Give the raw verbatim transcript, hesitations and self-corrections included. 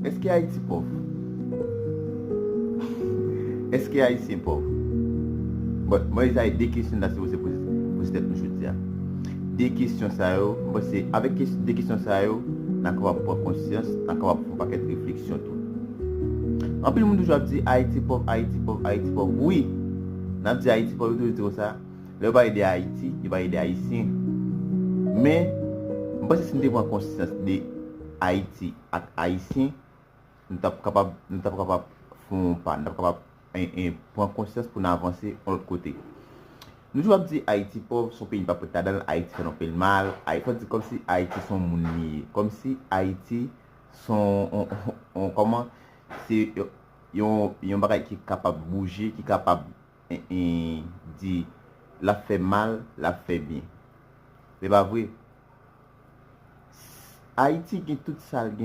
Èske Ayiti pòv? Èske Ayisyen pòv? Bon, mwen, sa e de kesyon n ta sipoze poze, poze tèt nou jodi a. De kesyon sa yo, mwen panse, avèk kes- de kesyon sa yo, n a kapab pran konsyans, n a kapab fè yon pakèt refleksyon tou. Anpil moun toujou ap di, Ayiti pòv, Ayiti pòv, Ayiti pòv. Wi, n ap di Ayiti pòv, yo toujou di konsa. Lè yo pale de Ayiti, yo pale de Ayisyen. Men, mwen panse si n te pran konsyans de Ayiti ak Ayisyen, nou t ap kapab, nou t ap kapab fè yon pa, nou t ap kapab en, en, pran konsyans pou n avanse yon lòt kote. Nou toujou ap di Ayiti pòv, se yon peyi n pa prèt ladan l, Ayiti fè n anpil mal, Ay- fò di kòmsi Ayiti se yon moun li ye, kòmsi Ayiti se yon, yon, yon, kòman, se yon, yon, yon bagay ki kapab bouje, ki kapab en, en, di l ap fè mal, l ap fè byen. Se pa vre. Ayiti gen tout sa l